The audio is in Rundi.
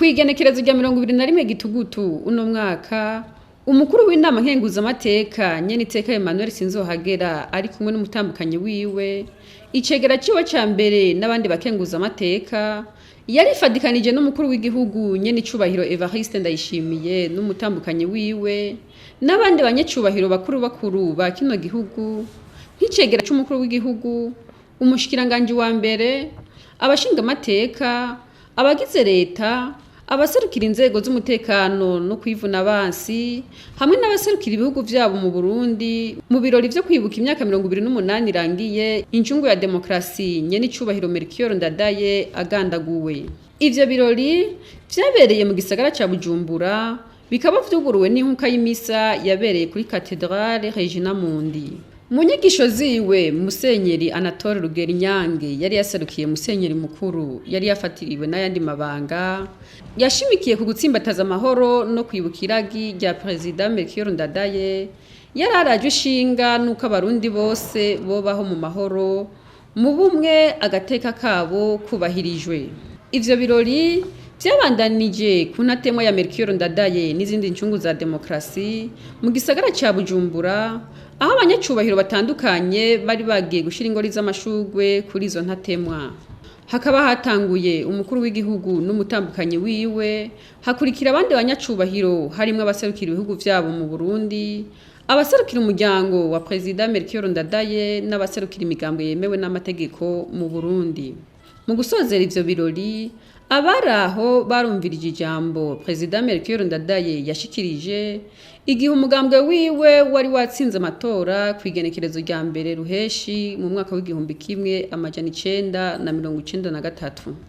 Kw'igenekerezo rya 21 Gitugutu uno mwaka, umukuru w'inama nkenguzamateka nyeniteka Emmanuel Sinzohagera ari kumwe n'umutambukanyi wiwe, icegera ciwe ca mbere n'abandi bakenguzamateka, yarifadikanije n'umukuru w'igihugu nyenicubahiro Evariste Ndayishimiye n'umutambukanyi wiwe n'abandi banyecubahiro bakuru bakuru ba kino gihugu, nk'icegera c'umukuru w'igihugu, umushikiranganji wa mbere, abashingamateka, abagize leta, abaserukira inzego z'umutekano no kwivuna abansi, hamwe n'abaserukira ibihugu vyabo mu Burundi, mu birori vyo kwibuka imyaka 28 irangiye incungu ya demokarasi nyenicubahiro Melchior Ndadaye agandaguwe. Ivyo birori vyabereye mu gisagara ca Bujumbura, bikaba vyuguruwe n'inkuka y'imisa yabereye kuri Cathedrale Regina Mundi. Mu nyigisho ziwe, Musenyeri Anatole Rugerinyange yari yaserukiye Musenyeri Mukuru yari yafatiriwe n'ayandi mabanga, yashimikiye ku gutsimbataza amahoro no kwibuka iragi rya Perezida Melchior Ndadaye yari arajwe ishinga n'uko Abarundi bose bobaho mu mahoro, mu bumwe, agateka kabo kubahirijwe. Ivyo birori vyabandanije ku ntatemwa ya Melchior Ndadaye n'izindi ncungu za demokarasi mu gisagara ca Bujumbura, aho abanyacubahiro batandukanye bari bagiye gushira ingori z'amashurwe kuri izo ntatemwa. Hakaba hatanguye umukuru w'igihugu n'umutambukanyi wiwe, hakurikira abandi banyacubahiro harimwo abaserukira ibihugu vyabo mu Burundi, abaserukira umuryango wa Perezida Melchior Ndadaye n'abaserukira imigambwe yemewe n'amategeko mu Burundi. Mu gusozera ivyo birori, abari aho barumvirije ijambo Perezida Melchior Ndadaye yashikirije igihe umugambwe wiwe wari watsinze amatora kw'igenekerezo rya 1 Ruheshi mu mwaka w'1993.